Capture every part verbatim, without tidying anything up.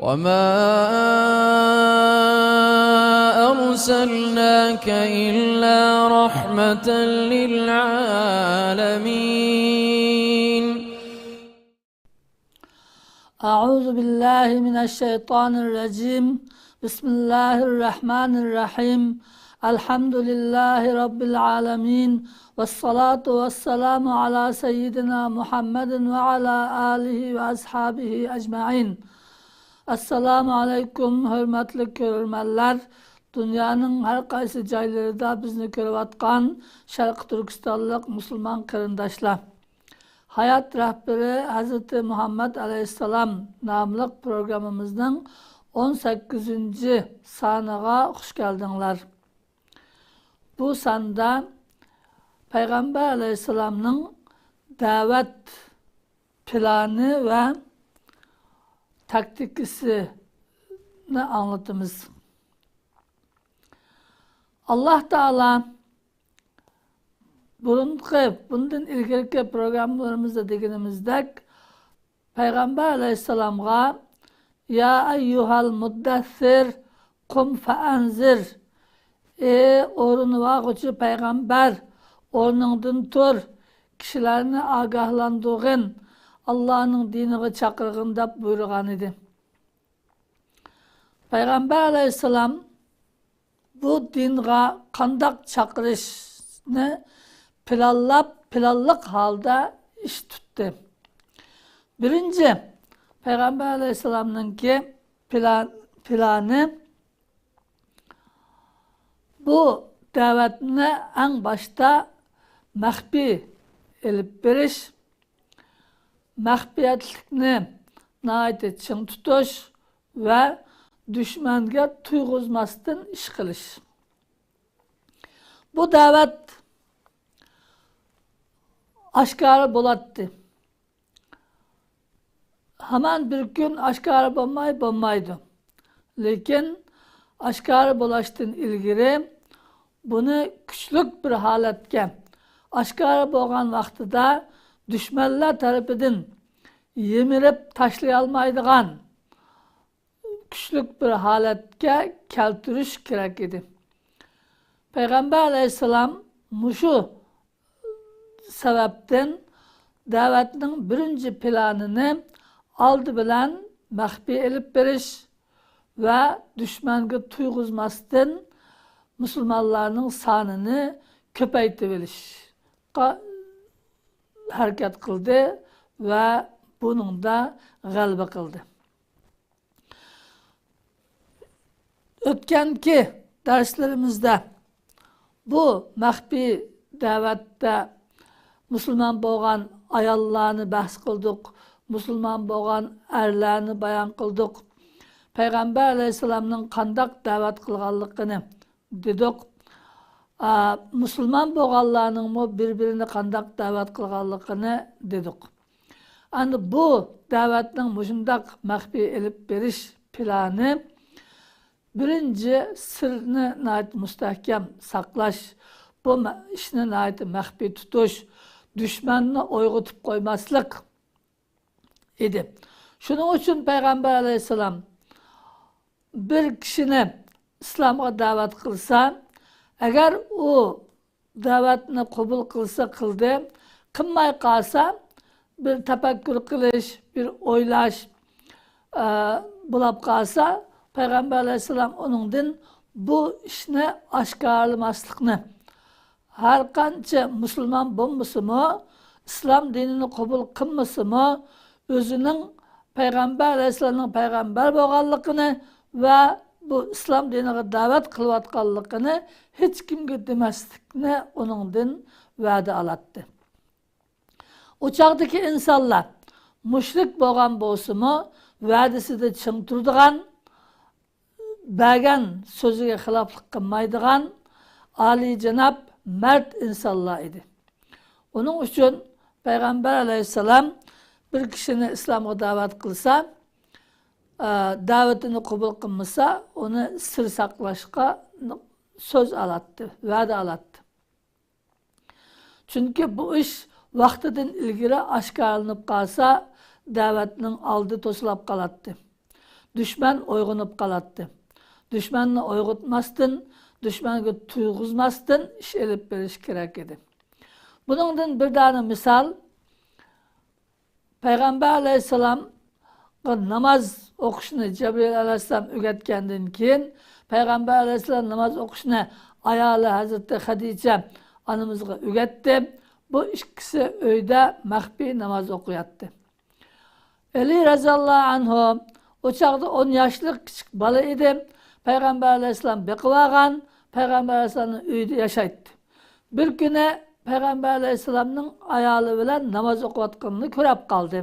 وما أرسلناك إلا رحمة للعالمين. أعوذ بالله من الشيطان الرجيم. بسم الله الرحمن الرحيم. الحمد لله رب العالمين. والصلاة والسلام على سيدنا محمد وعلى آله وأصحابه أجمعين. ئەسسالامۇ ئەلەيكۇم، ھۆرمەتلىك كۆرۈرمەنلەر، دۇنيانىڭ ھەر قايسى جايلىرىدا بىزنى كۆرۈۋاتقان شەرقىي تۈركىستانلىق مۇسۇلمان قېرىنداشلار. ھايات رەھبىرى ھەزرىتى مۇھەممەد ئەلەيھىسسالام ناملىق پروگراممىمىزنىڭ ئون سەككىزىنچى سانىغا خۇش كەلدىڭلار. بۇ ساندا پەيغەمبەر ئەلەيھىسسالامنىڭ دەۋەت پىلانى ۋە تاكتىكىسىنى ئاڭلىتىمىز. ئاللاھ تائالا بۇرۇنقى، بۇندىن ئىلگىرىكى پروگراممىلىرىمىزدا دېگىنىمىزدەك، پەيغەمبەر ئەلەيھىسسالامغا، يا ئەييۇھەل مۇددەسسىر، قۇم فەئەنزىر، ئى ئورۇنۇۋالغۇچى پەيغەمبەر، ئورنۇڭدىن تۇر، كىشىلەرنى ئاگاھلاندۇرغىن، ئاللانىڭ دىنىغا چاقىرغىن، دەپ بۇيرۇغانىدى. پەيغەمبەر ئەلەيھىسسالام بۇ دىنغا قانداق چاقىرىشنى پىلانلاپ، پىلانلىق ھالدا ئىش تۇتتى. بىرىنچى، پەيغەمبەر ئەلەيھىسسالامنىڭكى پىلان، پىلانى بۇ دەۋەتنى ئەڭ باشتا مەخپىي ئېلىپ بېرىش، مەخپىيەتلىكنى ناھايىتى چىڭ تۇتۇش ۋە دۈشمەنگە تۇيغۇزماستىن ئىش قىلىش. بۇ دەۋەت ئاشكارا بولاتتى. ھامان بىر كۈن ئاشكارا بولماي بولمايدۇ. لېكىن ئاشكارا بولۇشتىن ئىلگىرى بۇنى كۈچلۈك بىر ھالەتكە، ئاشكارا بولغان ۋاقتىدا دۈشمەنلەر تەرىپىدىن يىمىرىپ تاشلىيالمايدىغان كۈچلۈك بىر ھالەتكە كەلتۈرۈش كېرەك ئىدى. پەيغەمبەر ئەلەيھىسسالام مۇشۇ سەۋەبتىن دەۋەتنىڭ بىرىنچى پىلانىنى ئالدى بىلەن مەخپىي ئېلىپ بېرىش ۋە دۈشمەنگە تۇيغۇزماستىن مۇسۇلمانلارنىڭ سانىنى كۆپەيتىۋېلىشقا ھەرىكەت قىلدى ۋە بۇنىڭدا غەلىبە قىلدى. ئۆتكەنكى دەرسلىرىمىزدە بۇ مەخپىي دەۋەتتە مۇسۇلمان بولغان ئاياللارنى بەھس قىلدۇق، مۇسۇلمان بولغان ئەرلەرنى بايان قىلدۇق. پەيغەمبەر ئەلەيھىسسالامنىڭ قانداق دەۋەت قىلغانلىقىنى دېدۇق. ئا، مۇسۇلمان بولغانلارنىڭمۇ بىر-بىرىنى قانداق دەۋەت قىلغانلىقىنى دېدۇق. ئەمدى بۇ دەۋەتنىڭ مۇشۇنداق مەخپىي ئېلىپ بېرىش پىلانى، بىرىنچى، سىرنى ناھايىتى مۇستەھكەم ساقلاش، بۇ مە-، ئىشنى ناھايىتى مەخپىي تۇتۇش، دۈشمەننى ئويغىتىپ قويماسلىق ئىدى. شۇنىڭ ئۈچۈن پەيغەمبەر ئەلەيھىسسالام بىر كىشىنى ئىسلامغا دەۋەت قىلسا، ئەگەر ئۇ دەۋەتنى قوبۇل قىلسا قىلدى، قىلماي قالسا، بىر تەپەككۇر قىلىش، بىر ئويلاش، ئە، بولاپ قالسا، پەيغەمبەر ئەلەيھىسسالام ئۇنىڭدىن بۇ ئىشنى ئاشكارىلىماسلىقنى، ھەر قانچە مۇسۇلمان بولمىسىمۇ، ئىسلام دىنىنى قوبۇل قىلمىسىمۇ، ئۆزىنىڭ پەيغەمبەر ئەلەيھىسسالامنىڭ پەيغەمبەر بولغانلىقىنى ۋە بۇ ئىسلام دىنىغا دەۋەت قىلىۋاتقانلىقىنى ھېچكىمگە دېمەسلىكنى ئۇنىڭدىن ۋەدە ئالاتتى. ئۇ چاغدىكى ئىنسانلار مۇشرىك بولغان بولسىمۇ، ۋەدىسىدە چىڭ تۇرىدىغان، بەرگەن سۆزىگە خىلاپلىق قىلمايدىغان ئالىيجاناب، مەرد ئىنسانلار ئىدى. ئۇنىڭ ئۈچۈن پەيغەمبەر ئەلەيھىسسالام بىر كىشىنى ئىسلامغا دەۋەت قىلسا، ئە، دەۋىتىنى قوبۇل قىلمىسا، ئۇنى سىر ساقلاشقا سۆز ئالاتتى، ۋەدە ئالاتتى. چۈنكى بۇ ئىش ۋاقتىدىن ئىلگىرى ئاشكارىلىنىپ قالسا، دەۋەتنىڭ ئالدى توسۇلۇپ قالاتتى. دۈشمەن ئويغىنىپ قالاتتى. دۈشمەننى ئويغىتماستىن، دۈشمەنگە تۇيغۇزماستىن ئىش ئېلىپ بېرىش كېرەك ئىدى. بۇنىڭدىن بىر دانە مىسال، پەيغەمبەر ئەلەيھىسسالامغا ناماز ئوقۇشنى جەبرىئىل ئەلەيھىسسالام ئۆگەتكەندىن كېيىن، پەيغەمبەر ئەلەيھىسسالام ناماز ئوقۇشنى ئايالى ھەزرىتى خەدىچە ئانىمىزغا ئۆگەتتى. بۇ ئىككىسى ئۆيدە مەخپىي ناماز ئوقۇياتتى. ئەلى رەزىياللاھۇ ئەنھۇ ئۇ چاغدا ئون ياشلىق كىچىك بالا ئىدى. پەيغەمبەر ئەلەيھىسسالام بېقىۋالغان، پەيغەمبەر ئەلەيھىسسالامنىڭ ئۆيىدە ياشايتتى. بىر كۈنى پەيغەمبەر ئەلەيھىسسالامنىڭ ئايالى بىلەن ناماز ئوقۇۋاتقىنىنى كۆرۈپ قالدى.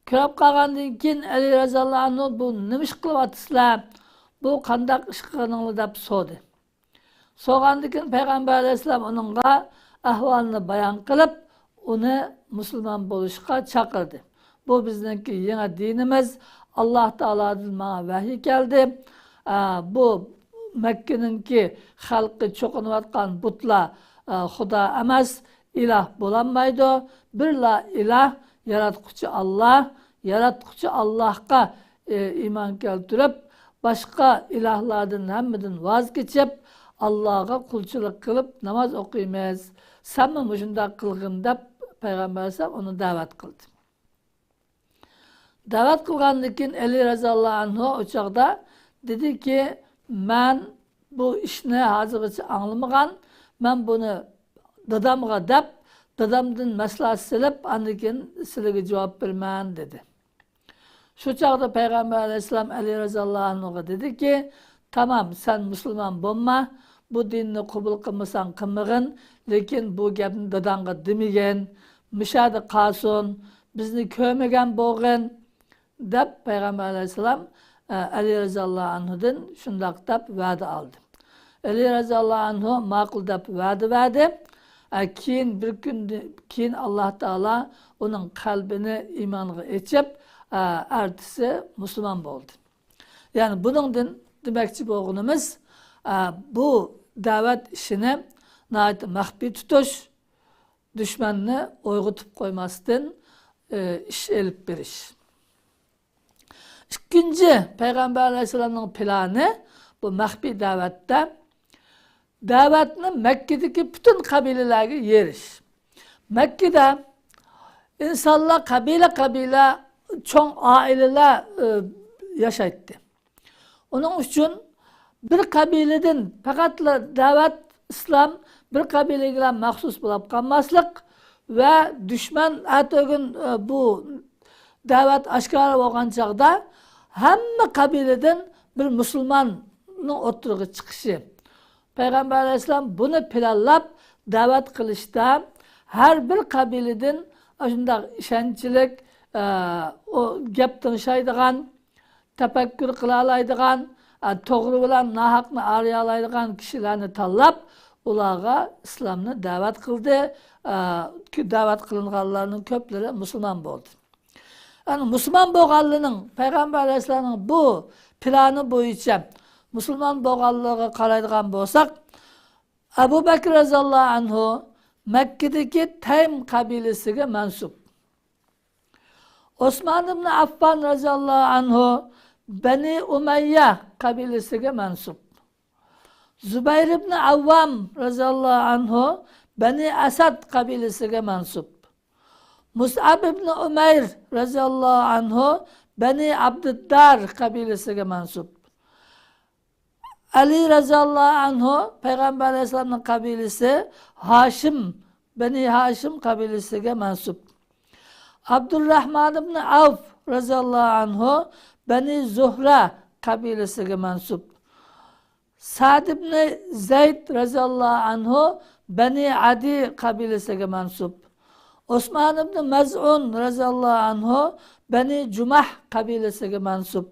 كۆرۈپ قالغاندىن كېيىن ئەلى رەزىياللاھۇ ئەنھۇ، بۇ نېمە ئىش قىلىۋاتىسىلەر؟ بۇ قانداق ئىش قىلغىنىڭلار؟ دەپ سورىدى. سورىغاندىن كېيىن پەيغەمبەر ئەلەيھىسسالام ئۇنىڭغا ئەھۋالىنى بايان قىلىپ، ئۇنى مۇسۇلمان بولۇشقا چاقىردى. بۇ بىزنىڭكى يېڭى دىنىمىز، ئاللاھ تائالادىن ماڭا ۋەھىي كەلدى. ئە، بۇ مەككىنىڭكى خەلقى چوقۇنۇۋاتقان بۇتلار، ئە، خۇدا ئەمەس، ئىلاھ بولالمايدۇ. بىرلا ئىلاھ، ياراتقۇچى ئاللاھ. ياراتقۇچى ئاللاھقا، ئە، ئىمان كەلتۈرۈپ، باشقا ئىلاھلاردىن ھەممىدىن ۋاز كېچىپ، ئاللاھقا قۇلچىلىق قىلىپ ناماز ئوقۇيمىز. سەنمۇ مۇشۇنداق قىلغىن، دەپ پەيغەمبەر ئەلەيھىسسالام ئۇنى دەۋەت قىلدى. دەۋەت قىلغاندىن كېيىن ئەلى رەزىياللاھۇ ئەنھۇ ئۇ چاغدا دېدىكى، مەن بۇ ئىشنى ھازىرغىچە ئاڭلىمىغان، مەن بۇنى دادامغا دەپ، دادامدىن مەسلىھەت سېلىپ، ئاندىن كېيىن سىلىگە جاۋاب بېرىمەن، دېدى. شۇ چاغدا پەيغەمبەر ئەلەيھىسسالام ئەلى رەزىياللاھۇ ئەنھۇغا دېدىكى، تامام، سەن مۇسۇلمان بولما، بۇ دىننى قوبۇل قىلمىساڭ قىلمىغىن، لېكىن بۇ گەپنى داداڭغا دېمىگىن، مۇشۇ يەردە قالسۇن، بىزنى كۆرمىگەن بولغىن، دەپ پەيغەمبەر ئەلەيھىسسالام، ئە، ئەلى رەزىياللاھۇ ئەنھۇدىن شۇنداق دەپ ۋەدە ئالدى. ئەلى رەزىياللاھۇ ئەنھۇ ماقۇل دەپ ۋەدە بەردى. ئە، كېيىن بىر كۈندىن كېيىن ئاللاھ تائالا ئۇنىڭ قەلبىنى ئىمانغا ئېچىپ، ئە، ئەتىسى مۇسۇلمان بولدى. يەنى بۇنىڭدىن دېمەكچى بولغىنىمىز، ئە، بۇ دەۋەت ئىشىنى ناھايىتى مەخپىي تۇتۇش، دۈشمەننى ئويغىتىپ قويماستىن، ئى، ئىش ئېلىپ بېرىش. ئىككىنچى، پەيغەمبەر ئەلەيھىسسالامنىڭ پىلانى، بۇ مەخپىي دەۋەتتە، دەۋەتنى مەككىدىكى پۈتۈن قەبىلىلەرگە يېيىش. مەككىدە ئىنسانلار قەبىلە-قەبىلە، چوڭ ئائىلىلەر، ئى، ياشايتتى. ئۇنىڭ ئۈچۈن بىر قەبىلىدىن پەقەتلا دەۋەت ئىسلام بىر قەبىلىگىلا مەخسۇس بولۇپ قالماسلىق ۋە دۈشمەن ئەتىگۈن، ئە، بۇ دەۋەت ئاشكارا بولغان چاغدا ھەممە قەبىلىدىن بىر مۇسۇلماننىڭ ئوتتۇرىغا چىقىشى. پەيغەمبەر ئەلەيھىسسالام بۇنى پىلانلاپ دەۋەت قىلىشتا ھەر بىر قەبىلىدىن ئاشۇنداق ئىشەنچلىك، ئە، ئۇ گەپ تىڭشايدىغان، تەپەككۇر قىلالايدىغان، ئە، توغرا بىلەن ناھەقنى ئايرىيالايدىغان كىشىلەرنى تاللاپ، ئۇلارغا ئىسلامنى دەۋەت قىلدى. ئە، دەۋەت قىلىنغانلارنىڭ كۆپلىرى مۇسۇلمان بولدى. يەنى مۇسۇلمان بولغانلىرىنىڭ، پەيغەمبەر ئەلەيھىسسالامنىڭ بۇ پىلانى بويىچە مۇسۇلمان بولغانلىرىغا قارايدىغان بولساق، ئەبۇ بەكرى رەزىياللاھۇ ئەنھۇ مەككىدىكى تەيم قەبىلىسىگە مەنسۇپ. ئوسمان ئىبن ئەففان رەزىياللاھۇ ئەنھۇ بەنى ئۇمەييە قەبىلىسىگە مەنسۇپ. زۇبەير ئىبن ئەۋۋام رەزىياللاھۇ ئەنھۇ بەنى ئەسەد قەبىلىسىگە مەنسۇپ. مۇسئەب ئىبن ئۇمەير رەزىياللاھۇ ئەنھۇ بەنى ئابدىددار قەبىلىسىگە مەنسۇپ. ئەلى رەزىياللاھۇ ئەنھۇ، پەيغەمبەر ئەلەيھىسسالامنىڭ قەبىلىسى ھاشىم، بەنى ھاشىم قەبىلىسىگە مەنسۇپ. ئابدۇرراھمان ئىبن ئەۋف رەزىياللاھۇ ئەنھۇ بەنى زۇھرە قەبىلىسىگە مەنسۇپ. سەئد ئىبن زەيد رەزىياللاھۇ ئەنھۇ بەنى ئەدى قەبىلىسىگە مەنسۇپ. ئوسمان ئىبن مەزئۇن رەزىياللاھۇ ئەنھۇ بەنى جۇمەھ قەبىلىسىگە مەنسۇپ.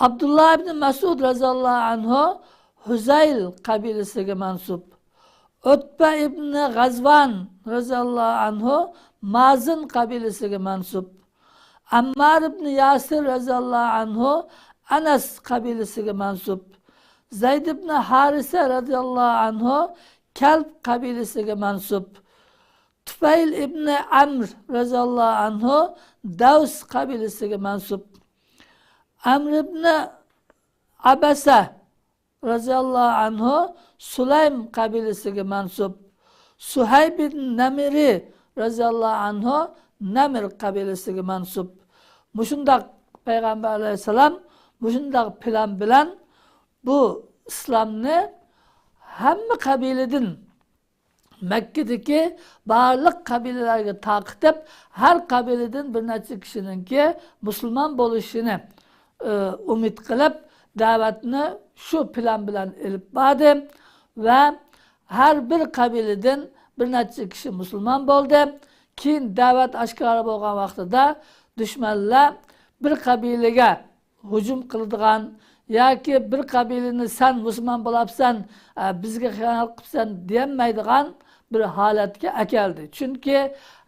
ئابدۇللا ئىبن مەسئۇد رەزىياللاھۇ ئەنھۇ ھۇزەيل قەبىلىسىگە مەنسۇپ. ئۇتبە ئىبن غەزۋان رەزىياللاھۇ ئەنھۇ مازىن قەبىلىسىگە مەنسۇپ. ئەممار ئىبن ياسىر رەزىياللاھۇ ئەنھۇ ئەنەس قەبىلىسىگە مەنسۇپ. زەيد ئىبن ھارىسە رەزىياللاھۇ ئەنھۇ كەلب قەبىلىسىگە مەنسۇپ. تۇفەيل ئىبن ئەمر رەزىياللاھۇ ئەنھۇ دەۋس قەبىلىسىگە مەنسۇپ. ئەمر ئىبنى ئەبەسە رەزىياللاھۇ ئەنھۇ سۇلەيم قەبىلىسىگە مەنسۇپ. سۇھەيب ئىبن نەمىرى رەزىياللاھۇ ئەنھۇ نەمىر قەبىلىسىگە مەنسۇپ. مۇشۇنداق پەيغەمبەر ئەلەيھىسسالام مۇشۇنداق پىلان بىلەن بۇ ئىسلامنى ھەممە قەبىلىدىن، مەككىدىكى بارلىق قەبىلىلەرگە تارقىتىپ، ھەر قەبىلىدىن بىر نەچچە كىشىنىڭكى مۇسۇلمان بولۇشىنى، ئى، ئۈمىد قىلىپ، دەۋەتنى شۇ پىلان بىلەن ئېلىپ باردى ۋە ھەر بىر قەبىلىدىن بىر نەچچە كىشى مۇسۇلمان بولدى. كېيىن دەۋەت ئاشكارا بولغان ۋاقتىدا دۈشمەنلەر بىر قەبىلىگە ھۇجۇم قىلىدىغان ياكى بىر قەبىلىنى سەن مۇسۇلمان بولاپسەن، ئە، بىزگە خىيانەت قىپسەن دېيەلمەيدىغان بىر ھالەتكە ئەكەلدى. چۈنكى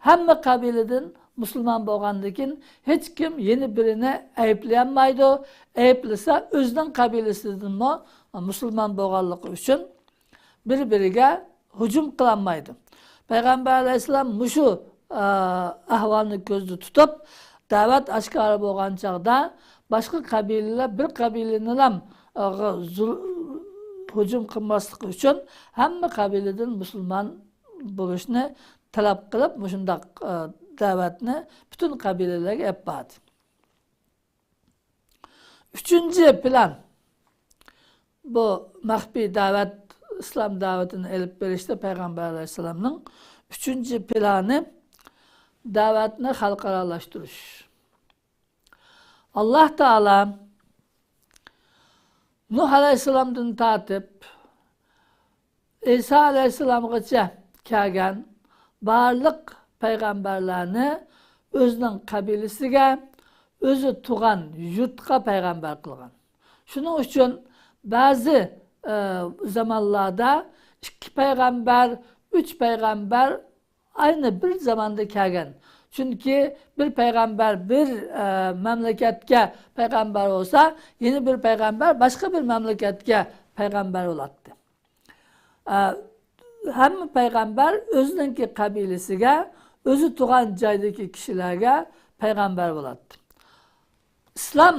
ھەممە قەبىلىدىن مۇسۇلمان بولغاندىن كېيىن ھېچكىم يەنە بىرىنى ئەيىبلىيەلمەيدۇ. ئەيىبلىسە ئۆزىنىڭ قەبىلىسىدىنمۇ مۇسۇلمان بولغانلىقى ئۈچۈن بىر-بىرىگە ھۇجۇم قىلالمايدۇ. پەيغەمبەر ئەلەيھىسسالام مۇشۇ، ئە، ئەھۋالنى كۆزدە تۇتۇپ، دەۋەت ئاشكارا بولغان چاغدا باشقا قەبىلىلەر بىر قەبىلىنىلا، ئە، زۇل-، ھۇجۇم قىلماسلىقى ئۈچۈن ھەممە قەبىلىدىن مۇسۇلمان بولۇشنى تەلەپ قىلىپ، مۇشۇنداق، ئە، دەۋەتنى پۈتۈن قەبىلىلەرگە ئېلىپ باردى. ئۈچىنچى پىلان، بۇ مەخپىي دەۋەت، ئىسلام دەۋىتىنى ئېلىپ بېرىشتا پەيغەمبەر ئەلەيھىسسالامنىڭ ئۈچىنچى پىلانى دەۋەتنى خەلقئارالاشتۇرۇش. ئاللاھ تائالا نۇھ ئەلەيھىسسالامدىن تارتىپ ئىسا ئەلەيھىسسالامغىچە كەلگەن بارلىق پەيغەمبەرلەرنى ئۆزىنىڭ قەبىلىسىگە، ئۆزى تۇغان يۇرتقا پەيغەمبەر قىلغان. شۇنىڭ ئۈچۈن بەزى، ئە، زامانلاردا ئىككى پەيغەمبەر، ئۈچ پەيغەمبەر ئاينى بىر زاماندا كەلگەن. چۈنكى بىر پەيغەمبەر بىر، ئە، مەملىكەتكە پەيغەمبەر بولسا، يەنە بىر پەيغەمبەر باشقا بىر مەملىكەتكە پەيغەمبەر بولاتتى. ئە، ھەممە پەيغەمبەر ئۆزىنىڭكى قەبىلىسىگە، ئۆزى تۇغان جايدىكى كىشىلەرگە پەيغەمبەر بولاتتى. ئىسلام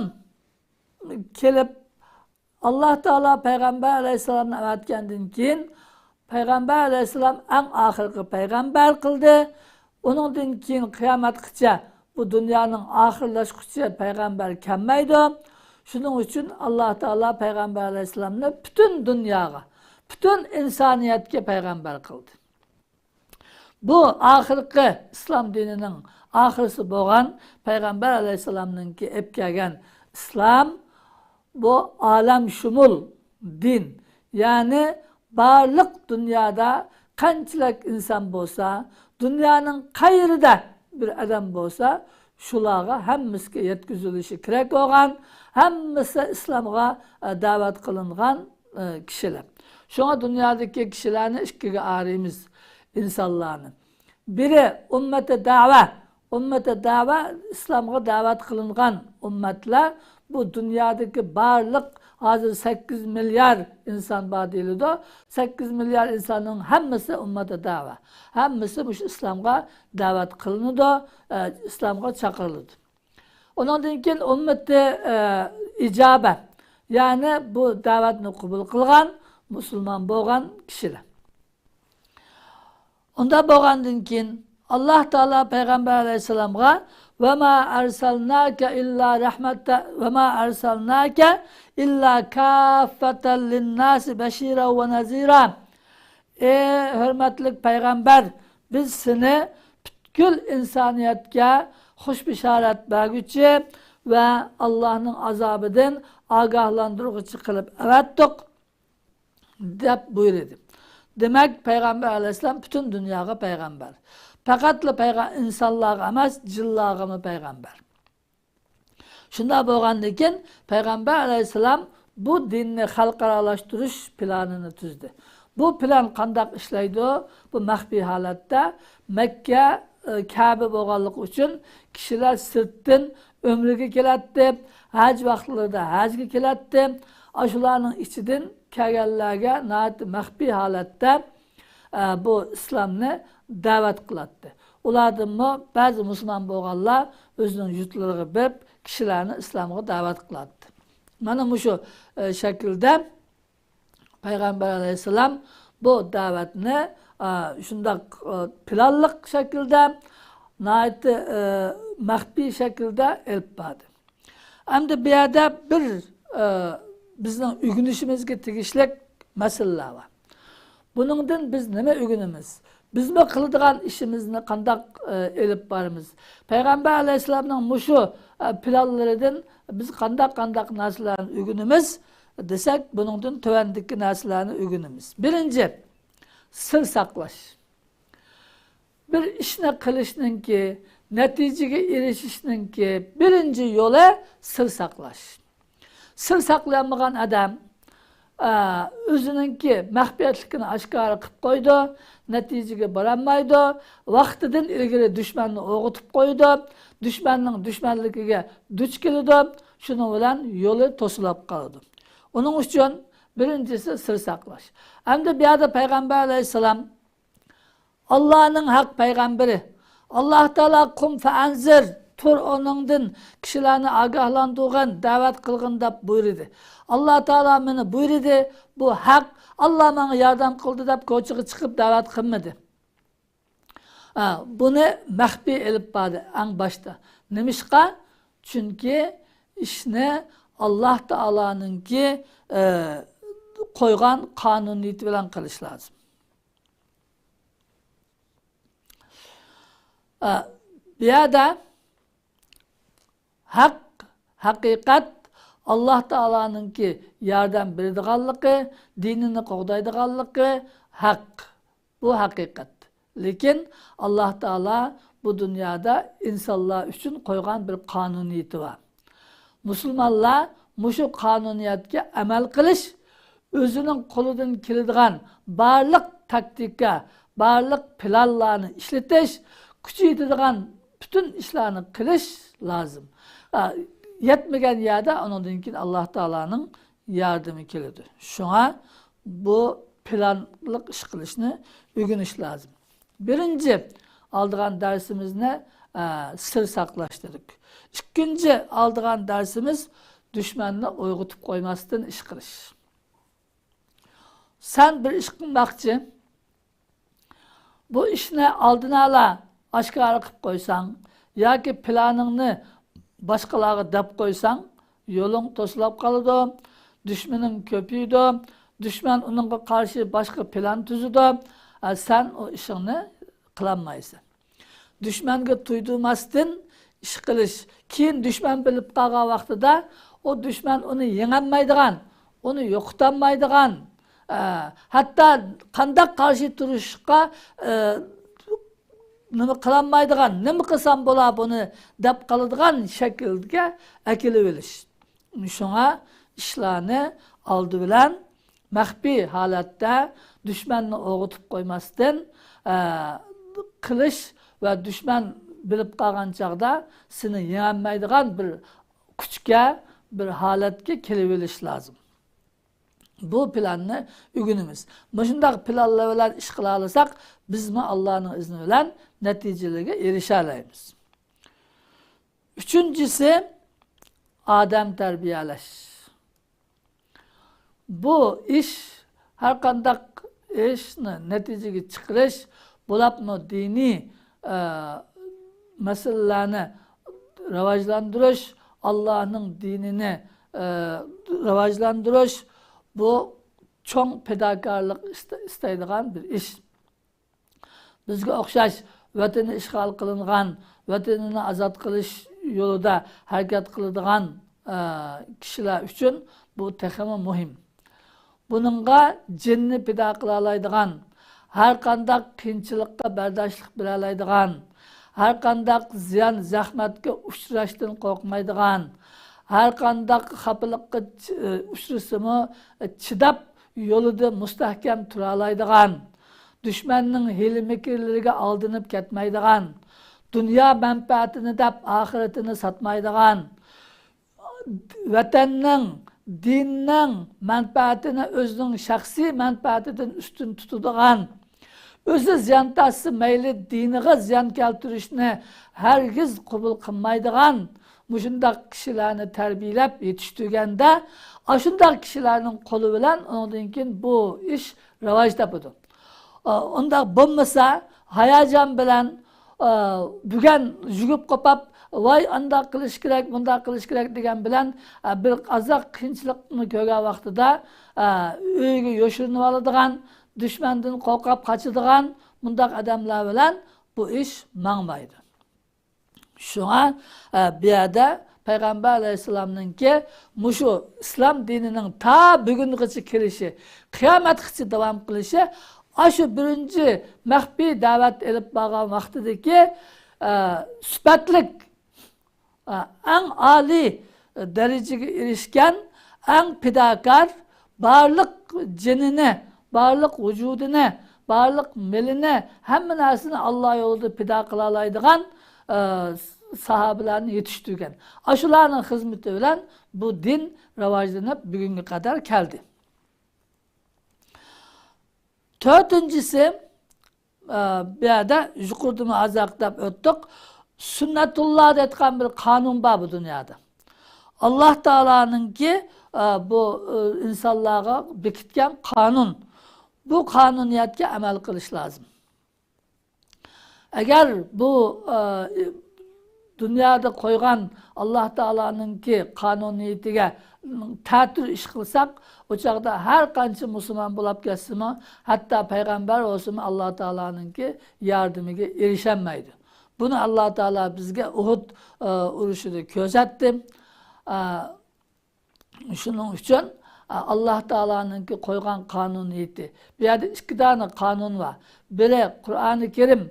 كېلىپ، ئاللاھ تائالا پەيغەمبەر ئەلەيھىسسالامنى ئەۋەتكەندىن كېيىن، پەيغەمبەر ئەلەيھىسسالام ئەڭ ئاخىرقى پەيغەمبەر قىلدى. ئۇنىڭدىن كېيىن قىيامەتقىچە، بۇ دۇنيانىڭ ئاخىرلاشقۇچە پەيغەمبەر كەلمەيدۇ. شۇنىڭ ئۈچۈن ئاللاھ تائالا پەيغەمبەر ئەلەيھىسسالامنى پۈتۈن دۇنياغا، پۈتۈن ئىنسانىيەتكە پەيغەمبەر قىلدى. بۇ ئاخىرقى ئىسلام دىنىنىڭ ئاخىرسى بولغان پەيغەمبەر ئەلەيھىسسالامنىڭكى ئېلىپ كەلگەن ئىسلام، بۇ ئالەمشۇمۇل دىن، يەنى بارلىق دۇنيادا قانچىلىك ئىنسان بولسا، دۇنيانىڭ قەيىرىدە بىر ئادەم بولسا، شۇلارغا ھەممىسىگە يەتكۈزۈلۈشى كېرەك بولغان، ھەممىسى ئىسلامغا، ئە، دەۋەت قىلىنغان، ئە، كىشىلەر. شۇڭا دۇنيادىكى كىشىلەرنى ئىككىگە ئايرىيمىز، ئىنسانلارنى. بىرى ئۇممەتى دەۋە. ئۇممەتى دەۋە، ئىسلامغا دەۋەت قىلىنغان ئۇممەتلەر. بۇ دۇنيادىكى بارلىق، ھازىر سەككىز مىليار ئىنسان بار دېيىلىدۇ. سەككىز مىليار ئىنساننىڭ ھەممىسى ئۇممەتى دەۋە. ھەممىسى مۇشۇ ئىسلامغا دەۋەت قىلىنىدۇ، ئە، ئىسلامغا چاقىرىلىدۇ. ئۇنىڭدىن كېيىن ئۈممىتى، ئە، ئىجابە، يەنى بۇ دەۋەتنى قوبۇل قىلغان، مۇسۇلمان بولغان كىشىلەر. ئۇنداق بولغاندىن كېيىن، ئاللاھ تائالا پەيغەمبەر ئەلەيھىسسالامغا، «ۋەما ئەرسەلناكە ئىللا رەھمەتە، ۋەما ئەرسەلناكە ئىللا كاففەتەن لىنناسى بەشىرەن ۋە نەزىرا.» ئەي ھۆرمەتلىك پەيغەمبەر، بىز سېنى پۈتكۈل ئىنسانىيەتكە خۇش بېشارەت بەرگۈچى ۋە ئاللاھنىڭ ئازابىدىن ئاگاھلاندۇرغۇچى قىلىپ ئەۋەتتۇق، دەپ بۇيرۇدى. دېمەك، پەيغەمبەر ئەلەيھىسسالام پۈتۈن دۇنياغا پەيغەمبەر. پەقەتلا پەيغە-، ئىنسانلارغا ئەمەس، جىنلارغىمۇ پەيغەمبەر. شۇنداق بولغاندىن كېيىن، پەيغەمبەر ئەلەيھىسسالام بۇ دىننى خەلقئارالاشتۇرۇش پىلانىنى تۈزدى. بۇ پىلان قانداق ئىشلەيدۇ؟ بۇ مەخپىي ھالەتتە مەككە، ئە، كەبە بولغانلىقى ئۈچۈن كىشىلەر سىرتتىن ئۆمرىگە كېلەتتى، ھەج ۋاقىتلىرىدا ھەجگە كېلەتتى. ئاشۇلارنىڭ ئىچىدىن كەلگەنلەرگە ناھايىتى مەخپىي ھالەتتە، ئە، بۇ ئىسلامنى دەۋەت قىلاتتى. ئۇلاردىنمۇ بەزى مۇسۇلمان بولغانلار ئۆزىنىڭ يۇرتلىرىغا بېرىپ، كىشىلەرنى ئىسلامغا دەۋەت قىلاتتى. مانا مۇشۇ، ئە، شەكىلدە پەيغەمبەر ئەلەيھىسسالام بۇ دەۋەتنى، ئە، شۇنداق، ئە، پىلانلىق شەكىلدە، ناھايىتى، ئە، مەخپىي شەكىلدە ئېلىپ باردى. ئەمدى بۇ يەردە بىر، ئە، بىزنىڭ ئۆگىنىشىمىزگە تېگىشلىك مەسىلىلەر بار. بۇنىڭدىن بىز نېمە ئۆگىنىمىز؟ بىزمۇ قىلىدىغان ئىشىمىزنى قانداق، ئە، ئېلىپ بارىمىز؟ پەيغەمبەر ئەلەيھىسسالامنىڭ مۇشۇ، ئە، پىلانلىرىدىن بىز قانداق، قانداق نەرسىلەرنى ئۆگىنىمىز دېسەك، بۇنىڭدىن تۆۋەندىكى نەرسىلەرنى ئۆگىنىمىز. بىرىنچى، سىر ساقلاش. بىر ئىشنى قىلىشنىڭكى، نەتىجىگە ئېرىشىشنىڭكى بىرىنچى يولى سىر ساقلاش. سىر ساقلىيالمىغان ئادەم، ئە، ئۆزىنىڭكى مەخپىيەتلىكىنى ئاشكارا قىلىپ قويىدۇ، نەتىجىگە بارالمايدۇ، ۋاقتىدىن ئىلگىرى دۈشمەننى ئويغىتىپ قويىدۇ، دۈشمەننىڭ دۈشمەنلىكىگە دۇچ كېلىدۇ، شۇنىڭ بىلەن يولى توسۇلۇپ قالىدۇ. ئۇنىڭ ئۈچۈن بىرىنچىسى سىر ساقلاش. ئەمدى بۇ يەردە پەيغەمبەر ئەلەيھىسسالام ئاللانىڭ ھەق پەيغەمبىرى. ئاللا تائالا «قۇم فەئەنزىر»، تۇر ئورنۇڭدىن، كىشىلەرنى ئاگاھلاندۇرغىن، دەۋەت قىلغىن دەپ بۇيرۇدى. ئاللا تائالا مېنى بۇيرۇدى، بۇ ھەق، ئاللا ماڭا ياردەم قىلدى دەپ كوچىغا چىقىپ دەۋەت قىلمىدى. ھە، بۇنى مەخپىي ئېلىپ باردى ئەڭ باشتا. نېمىشقا؟ چۈنكى ئىشنى ئاللا تائالانىڭكى، ئە، قويغان قانۇنىيىتى بىلەن قىلىش لازىم. ئە، بۇ يەردە ھەق، ھەقىقەت، ئاللا تائالانىڭكى ياردەم بېرىدىغانلىقى، دىنىنى قوغدايدىغانلىقى ھەق. بۇ ھەقىقەت. لېكىن ئاللا تائالا بۇ دۇنيادا ئىنسانلار ئۈچۈن قويغان بىر قانۇنىيىتى بار. مۇسۇلمانلار مۇشۇ قانۇنىيەتكە ئەمەل قىلىش، ئۆزىنىڭ قولىدىن كېلىدىغان بارلىق تاكتىكا، بارلىق پىلانلارنى ئىشلىتىش، كۈچىيىدىغان پۈتۈن ئىشلارنى قىلىش لازىم. ئا، يەتمىگەن يەردە ئۇنىڭدىن كېيىن ئاللا تائالانىڭ ياردىمى كېلىدۇ. شۇڭا بۇ پىلانلىق ئىش قىلىشنى ئۆگىنىش لازىم. بىرىنچى ئالىدىغان دەرسىمىزنى، ئە، سىر ساقلاش دېدۇق. ئىككىنچى ئالىدىغان دەرسىمىز دۈشمەننى ئويغىتىپ قويماستىن ئىش قىلىش. سەن بىر ئىش قىلماقچى، بۇ ئىشنى ئالدىنئالا ئاشكارا قىلىپ قويساڭ ياكى پىلانىڭنى باشقىلارغا دەپ قويساڭ، يولۇڭ توسۇلۇپ قالىدۇ، دۈشمىنىڭ كۆپىيىدۇ، دۈشمەن ئۇنىڭغا قارشى باشقا پىلان تۈزىدۇ، ئە، سەن ئۇ ئىشىڭنى قىلالمايسەن. دۈشمەنگە تۇيدۇرماستىن ئىش قىلىش. كېيىن دۈشمەن بىلىپ قالغان ۋاقتىدا ئۇ دۈشمەن ئۇنى يېڭەلمەيدىغان، ئۇنى يوقىتالمايدىغان، ئە، ھەتتا قانداق قارشى تۇرۇشقا، ئە، نېمە قىلالمايدىغان، نېمە قىلسام بولا بۇنى دەپ قالىدىغان شەكىلگە ئەكېلىۋېلىش. شۇڭا ئىشلارنى ئالدى بىلەن مەخپىي ھالەتتە دۈشمەننى ئويغىتىپ قويماستىن، ئە، قىلىش ۋە دۈشمەن بىلىپ قالغان چاغدا سېنى يېڭەلمەيدىغان بىر كۈچكە، بىر ھالەتكە كېلىۋېلىش لازىم. بۇ پىلاننى ئۆگىنىمىز. مۇشۇنداق پىلانلار بىلەن ئىش قىلالىساق، بىزمۇ ئاللانىڭ ئىزنى بىلەن نەتىجىلەرگە ئېرىشەلەيمىز. ئۈچىنچىسى، ئادەم تەربىيەلەش. بۇ ئىش، ھەر قانداق ئىشنى نەتىجىگە چىقىرىش، بولۇپمۇ دىنىي، ئە، مەسىلىلەرنى راۋاجلاندۇرۇش، ئاللانىڭ دىنىنى، ئە، راۋاجلاندۇرۇش، بۇ چوڭ پىداكارلىق ئىست-، ئىستەيدىغان بىر ئىش. بىزگە ئوخشاش ۋەتىنى ئىشغال قىلىنغان، ۋەتىنىنى ئازاد قىلىش يولىدا ھەرىكەت قىلىدىغان، ئە، كىشىلەر ئۈچۈن بۇ تېخىمۇ مۇھىم. بۇنىڭغا جېنىنى پىدا قىلالايدىغان، ھەر قانداق قىيىنچىلىققا بەرداشلىق بېرەلەيدىغان، ھەر قانداق زىيان، زەخمەتكە ئۇچراشتىن قورقمايدىغان، ھەر قانداق خاپىلىققا چ-، ئۇچرىسىمۇ چىداپ، يولىدا مۇستەھكەم تۇرالايدىغان، دۈشمەننىڭ ھىيلە-مىكىرلىرىگە ئالدىنىپ كەتمەيدىغان، دۇنيا مەنپەئەتىنى دەپ ئاخىرىتىنى ساتمايدىغان، ۋەتەننىڭ، دىننىڭ مەنپەئەتىنى ئۆزىنىڭ شەخسىي مەنپەئەتىدىن ئۈستۈن تۇتىدىغان، ئۆزى زىيان تارتسا مەيلى، دىنىغا زىيان كەلتۈرۈشنى ھەرگىز قوبۇل قىلمايدىغان مۇشۇنداق كىشىلەرنى تەربىيەلەپ يېتىشتۈرگەندە، ئاشۇنداق كىشىلەرنىڭ قولى بىلەن ئۇنىڭدىن كېيىن بۇ ئىش راۋاج تاپىدۇ. ئۇنداق بولمىسا، ھاياجان بىلەن، بۈگۈن يۈگۈپ قوپاپ، ۋاي، ئانداق قىلىش كېرەك، مۇنداق قىلىش كېرەك دېگەن بىلەن، بىر ئازراق قىيىنچىلىقنى كۆرگەن ۋاقتىدا، ئۆيىگە يوشۇرۇنۇۋالىدىغان، دۈشمەندىن قورقۇپ قاچىدىغان مۇنداق ئادەملەر بىلەن بۇ ئىش ماڭمايدۇ. شۇڭا، ئە، بۇ يەردە پەيغەمبەر ئەلەيھىسسالامنىڭكى مۇشۇ ئىسلام دىنىنىڭ تا بۈگۈنغىچە كېلىشى، قىيامەتكىچە داۋام قىلىشى، ئاشۇ بىرىنچى مەخپىي دەۋەت ئېلىپ بارغان ۋاقتىدىكى، ئە، سۈپەتلىك، ئە، ئەڭ ئالىي دەرىجىگە ئېرىشكەن، ئەڭ پىداكار، بارلىق جېنىنى، بارلىق ۋۇجۇدىنى، بارلىق مېلىنى، ھەممە نەرسىنى ئاللا يولىدا پىدا قىلالايدىغان، ئە، ساھابىلەرنى يېتىشتۈرگەن. ئاشۇلارنىڭ خىزمىتى بىلەن بۇ دىن راۋاجلىنىپ، بۈگۈنگە قەدەر كەلدى. تۆتىنچىسى، ئە، بۇ يەردە يۇقىرىدىمۇ ئازراق دەپ ئۆتتۇق. سۈننەتۇللا دەيدىغان بىر قانۇن بار بۇ دۇنيادا. ئاللا تائالانىڭكى، ئە، بۇ، ئە، ئىنسانلارغا بېكىتكەن قانۇن. بۇ قانۇنىيەتكە ئەمەل قىلىش لازىم. ئەگەر بۇ، ئە، دۇنيادا قويغان ئاللا تائالانىڭكى قانۇنىيىتىگە تەتۈر ئىش قىلساق، ئۇ چاغدا ھەر قانچە مۇسۇلمان بولاپ كەتسىمۇ، ھەتتا پەيغەمبەر بولسىمۇ ئاللا تائالانىڭكى ياردىمىگە ئېرىشەلمەيدۇ. بۇنى ئاللا تائالا بىزگە ئۇھۇد، ئە، ئۇرۇشىدا كۆرسەتتى. ئە، شۇنىڭ ئۈچۈن، ئە، ئاللا تائالانىڭكى قويغان قانۇنىيىتى. بۇ يەردە ئىككى دانە قانۇن بار. بىرى قۇرئانى كەرىم،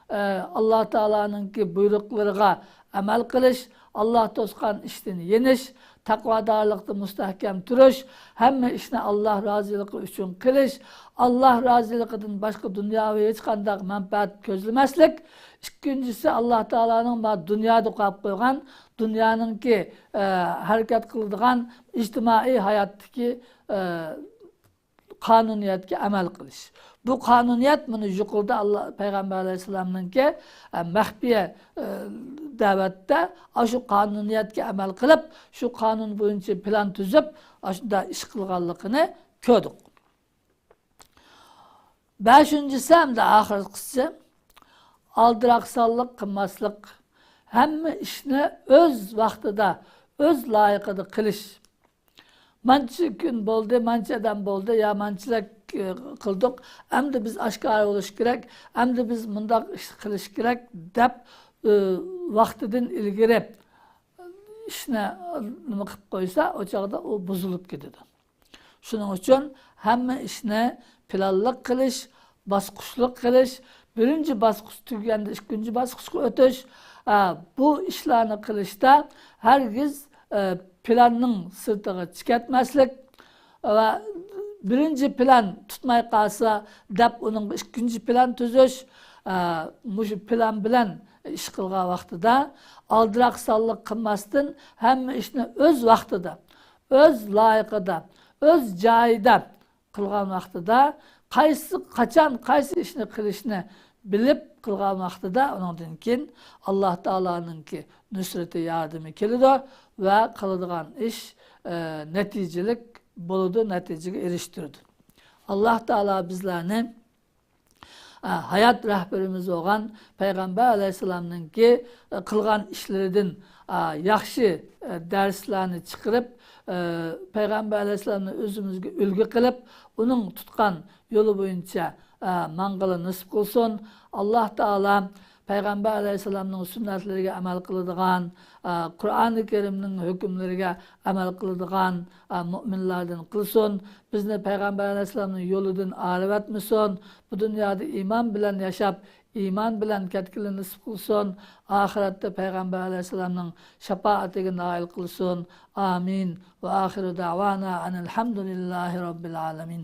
ئە، ئاللا تائالانىڭكى بۇيرۇقلىرىغا ئەمەل قىلىش، ئاللا توسقان ئىشتىن يېنىش، تەقۋادارلىقتا مۇستەھكەم تۇرۇش، ھەممە ئىشنى ئاللا رازىلىقى ئۈچۈن قىلىش، ئاللا رازىلىقىدىن باشقا دۇنياۋى ھېچقانداق مەنپەئەت كۆزلىمەسلىك. ئىككىنچىسى، ئاللا تائالانىڭ ما دۇنيادا قويۇپ قويغان، دۇنيانىڭكى، ئە، ھەرىكەت قىلىدىغان ئىجتىمائىي ھاياتتىكى، ئە، قانۇنىيەتكە ئەمەل قىلىش. بۇ قانۇنىيەت مانا يۇقىرىدا ئاللا، پەيغەمبەر ئەلەيھىسسالامنىڭكى، ئە، مەخپىيە، ئە، دەۋەتتە ئاشۇ قانۇنىيەتكە ئەمەل قىلىپ، شۇ قانۇن بويىچە پىلان تۈزۈپ، ئاشۇنداق ئىش قىلغانلىقىنى كۆردۇق. بەشىنچىسى ھەمدە ئاخىرقىسى، ئالدىراقسانلىق قىلماسلىق، ھەممە ئىشنى ئۆز ۋاقتىدا، ئۆز لايىقىدا قىلىش. مانچە كۈن بولدى، مانچە ئادەم بولدى، يا مانچىلەك، ئى، قىلدۇق، ئەمدى بىز ئاشكارا بولۇش كېرەك، ئەمدى بىز مۇنداق ئىش قىلىش كېرەك دەپ، ئى، ۋاقتىدىن ئىلگىرى ئىشنى نېمە قىلىپ قويسا، ئۇ چاغدا ئۇ بۇزۇلۇپ كېتىدۇ. شۇنىڭ ئۈچۈن ھەممە ئىشنى پىلانلىق قىلىش، باسقۇچلۇق قىلىش، بىرىنچى باسقۇچ تۈگىگەندە ئىككىنچى باسقۇچقا ئۆتۈش، ئە، بۇ ئىشلارنى قىلىشتا ھەرگىز، ئە، پىلاننىڭ سىرتىغا چىقىۋەتمەسلىك ۋە بىرىنچى پىلان تۇتماي قالسا دەپ ئۇنىڭغا ئىككىنچى پىلان تۈزۈش، ئە، مۇشۇ پىلان بىلەن ئىش قىلغان ۋاقتىدا ئالدىراقسانلىق قىلماستىن ھەممە ئىشنى ئۆز ۋاقتىدا، ئۆز لايىقىدا، ئۆز جايىدا قىلغان ۋاقتىدا، قايسى، قاچان، قايسى ئىشنى قىلىشنى بىلىپ قىلغان ۋاقتىدا، ئۇنىڭدىن كېيىن ئاللا تائالانىڭكى نۇسرىتى، ياردىمى كېلىدۇ ۋە قىلىدىغان ئىش، ئە، نەتىجىلىك بولىدۇ، نەتىجىگە ئېرىشتۈرىدۇ. ئاللا تائالا بىزلەرنى ئە، ھايات رەھبىرىمىز بولغان پەيغەمبەر ئەلەيھىسسالامنىڭكى، ئە، قىلغان ئىشلىرىدىن، ئە، ياخشى، ئە، دەرسلەرنى چىقىرىپ، ئە، پەيغەمبەر ئەلەيھىسسالامنى ئۆزىمىزگە ئۈلگە قىلىپ، ئۇنىڭ تۇتقان يولى بويىچە، ئە، ماڭغىلى نېسىپ قىلسۇن. ئاللا تائالا پەيغەمبەر ئەلەيھىسسالامنىڭ سۈننەتلىرىگە ئەمەل قىلىدىغان، ئە، قۇرئانى كەرىمنىڭ ھۆكۈملىرىگە ئەمەل قىلىدىغان، ئە، مۇئمىنلاردىن قىلسۇن. بىزنى پەيغەمبەر ئەلەيھىسسالامنىڭ يولىدىن ئايرىۋەتمىسۇن. بۇ دۇنيادا ئىمان بىلەن ياشاپ، ئىمان بىلەن كەتكىلى نېسىپ قىلسۇن. ئاخىرەتتە پەيغەمبەر ئەلەيھىسسالامنىڭ شاپائىتىگە نائىل قىلسۇن. ئامىن. ۋە ئاخىرۇ دەۋانا ئەنىل ھەمدۇلىللاھى رەببىل ئالەمىن.